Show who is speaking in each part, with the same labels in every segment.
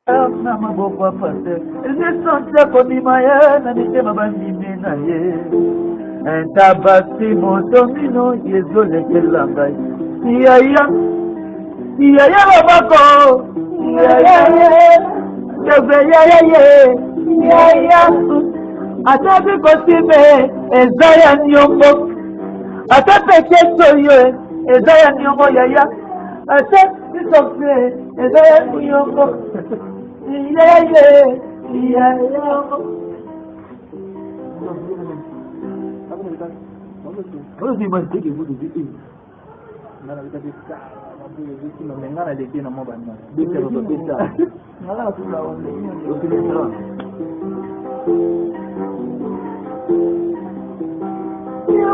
Speaker 1: Na maboko ya paster elisante akondima ye na mitema bandimi na ye ntabasi moto mino ezolekela ngai yaya yaya loboko yaya yaya yaya yaya ata bikosime eza ya niongo ata pekeso yo eza ya niongo yaya ata bisofe eza ya niongo yeye ya niongo.
Speaker 2: Nga naleki na mwa banda.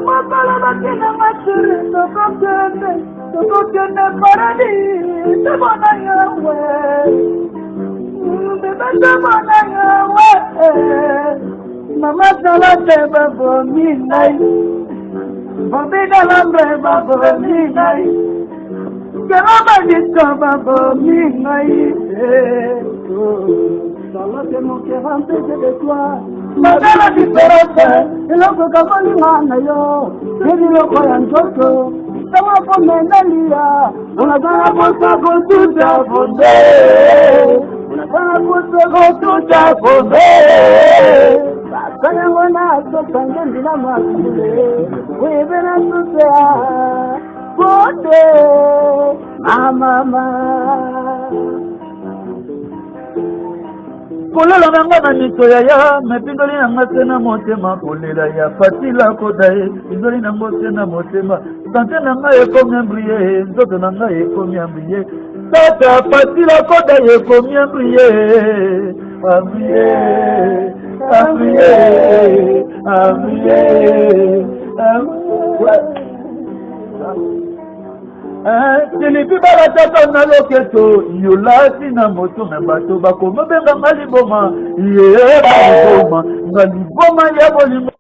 Speaker 1: Mokolo bakendanga turi tokokende tokokende paradis tomona yawe bebe tomona yawe mama salate babomi ngai bobigalambe babomi ngai kelabadito babomi ngai.
Speaker 2: Charlotte, mon cœur empêché de toi.
Speaker 1: Madala diference
Speaker 2: eloko kakolinga na yo ye biloko ya nzoto ntango komenalia unazala posa kotuta
Speaker 1: fonde
Speaker 2: unazala posa
Speaker 1: kotuta fonde
Speaker 2: basanyango nasopange mbila mwakule oyebela susea fonde mamama.
Speaker 1: Kolela na nga na miso yaya mepindoli na nga se na motema kolela ya fasila koda ye pindoli nango se na motema sante na ngai ekomi embrie nzoto na ngai ekomi embrie tata fasila koda ye ekomi embrie embrie embrie embrie embrie. Silipi balataka na loketo yolati na moto me bato bakomobenganga liboma ye baliboma nga liboma ya bolingo.